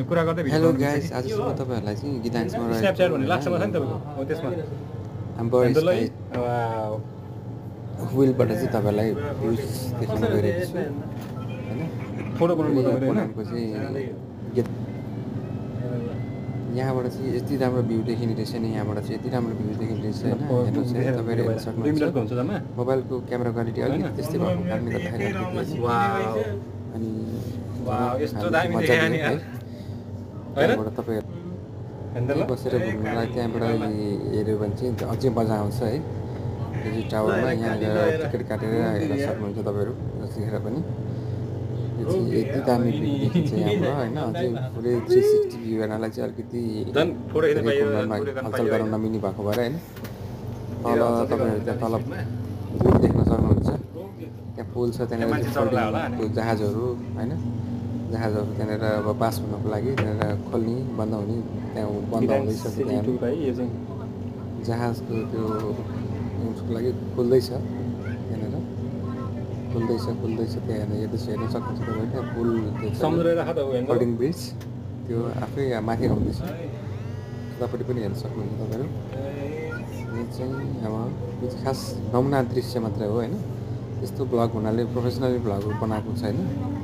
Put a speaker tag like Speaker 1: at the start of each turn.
Speaker 1: कुरा गर्दै video
Speaker 2: hello
Speaker 1: बनाउनु
Speaker 2: गाइस,
Speaker 1: मिल्छ
Speaker 2: आज चाहिँ म तपाईँहरूलाई चाहिँ गिदाङ्समा
Speaker 1: कि स्न्यापच्याट भन्ने लास्टमा छ नि तपाईँको हो त्यसमा ह्यान्डल वाउ
Speaker 2: विलबाट चाहिँ तपाईँहरूलाई भ्युज देखाउन गइरहेको छु होइन।
Speaker 1: फोटो बनाउनु
Speaker 2: यहाँ
Speaker 1: पर्यो
Speaker 2: पोल्यान्डको चाहिँ यहाँबाट चाहिँ यति राम्रो भ्यू देखिने रहेछ नि, यहाँबाट चाहिँ यति राम्रो भ्यू देखिने रहेछ होइन। हेर्नुहोस् है, तपाईँहरू हेर्न
Speaker 1: 2 मिनेटको हुन्छ
Speaker 2: सक्नुहुन्छ।
Speaker 1: जम्मा
Speaker 2: मोबाइलको क्यामेरा क्वालिटी अलिकति त्यस्तै भएको कारणले गर्दाखेरि अलिकति
Speaker 1: वाउ
Speaker 2: अनि
Speaker 1: वाउ यस्तो दामी
Speaker 2: मजा
Speaker 1: देखा नि
Speaker 2: दियो है।
Speaker 1: यार
Speaker 2: त्यहाँबाट तपाईँहरू
Speaker 1: ह्यान्डल
Speaker 2: बसेर घुम्नलाई त्यहाँबाट हेऱ्यो भने चाहिँ अझै मजा आउँछ है। यो चाहिँ टावरमा यहाँनिर टिकट काटेर हेर्न सक्नुहुन्छ तपाईँहरू जतिखेर पनि। यो चाहिँ यति दामी भ्यू देखिन्छ यहाँबाट होइन। अझै पुरै 360 भ्यू हेर्नलाई चाहिँ अलिकति
Speaker 1: झन् फोटो खिच्न पाइयो
Speaker 2: हलचल गराउन नमिल्ने भएको भएर होइन। तल तपाईँहरू त्यहाँ तल भ्यू देख्न सक्नुहुन्छ। त्यहाँ पुल छ, त्यहाँनिर फ्लोटिङ जहाजहरू होइन। जहाजहरू त्यहाँनिर अब पास हुनको लागि त्यहाँनिर खोल्ने बन्द हुने, त्यहाँ बन्द हुँदैछ त्यहाँ जहाजको त्यो उसको लागि खुल्दैछ त्यहाँनिर खुल्दैछ त्यहाँ हेर्दैछ हेर्न सक्नुहुन्छ तपाईँले। त्यहाँ पुल फ्लोटिङ ब्रिज त्यो आफै माथि आउँदैछ, उतापट्टि पनि हेर्न सक्नुहुन्छ तपाईँहरू। यो चाहिँ अब यो चाहिँ खास नमुना दृश्य मात्रै हो होइन। यस्तो भ्लग हुनाले प्रोफेसनली भ्लगहरू बनाएको छैन।